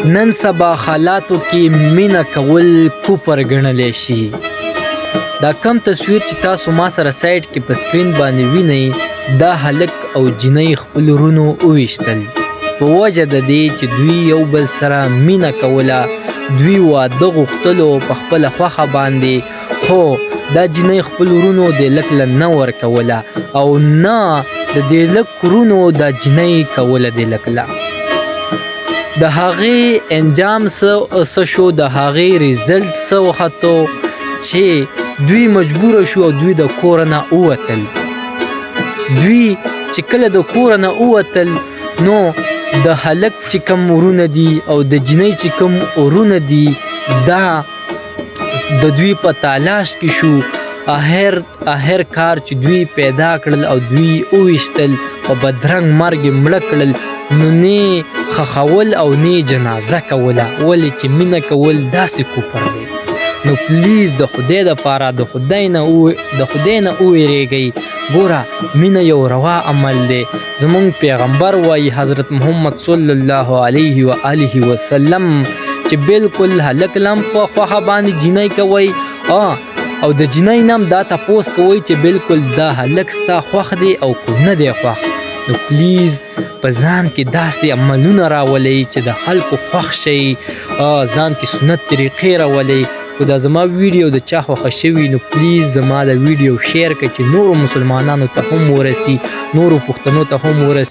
نن سبا حالاتو کې مینه کول کفر ګڼلی شي. دا کم تصویر چې تاسو ما سره سایډ کې په سکرین باندې وینئ، دا هلک او جینۍ خپل ورونو وویشتل په وجه د دې چې دوی یو بل سره مینه کوله. دوی واده غوښتلو په خپله خوښه باندې، خو دا جینۍ خپل ورونو د هلک له نه ورکوله او نه د دې هلک ورونو دا جینۍ کوله د هلک له. د هغې انجام څه شو؟ د هغې ریزلټ څه وختو چې دوی مجبور شو او دوی د کور نه ووتل. دوی چې کله د کور نه ووتل، نو د هلک چې کوم ورونه دي او د جینۍ چې کوم ورونه دي، دا د دوی په تالاش کې شو. اخر اخر کار چې دوی پیدا کړل او دوی وویشتل، په بدرنګ مرګ یې مړه کړل. نو نه خخول او نه جنازه کوله، ولې چې مینه کول داسې کفر دی. نو پلیز د خدای د پاره د خدای نه وویریږئ. ګوره، مینه یو روا عمل دی. زمونږ پیغمبر وایي، حضرت محمد صلی الله علیه و آله وسلم، چې بالکل هلک لم په خوښه باندې جینۍ کوئ او د جینۍ نم دا تپوس کوئ چې بالکل دا هلک ستا خوښ دی او که نه دی خوښ. نو پلیز په ځان کې داسې عملونه راولئ چې د خلکو خوښ شئ. ځان کې سنت طریقې راولئ. که دا زما ویډیو د چا خوښه شوي، نو پلیز زما د ویډیو شیر کړئ چې نورو مسلمانانو ته هم ورسي، نورو پښتنو ته هم ورسي.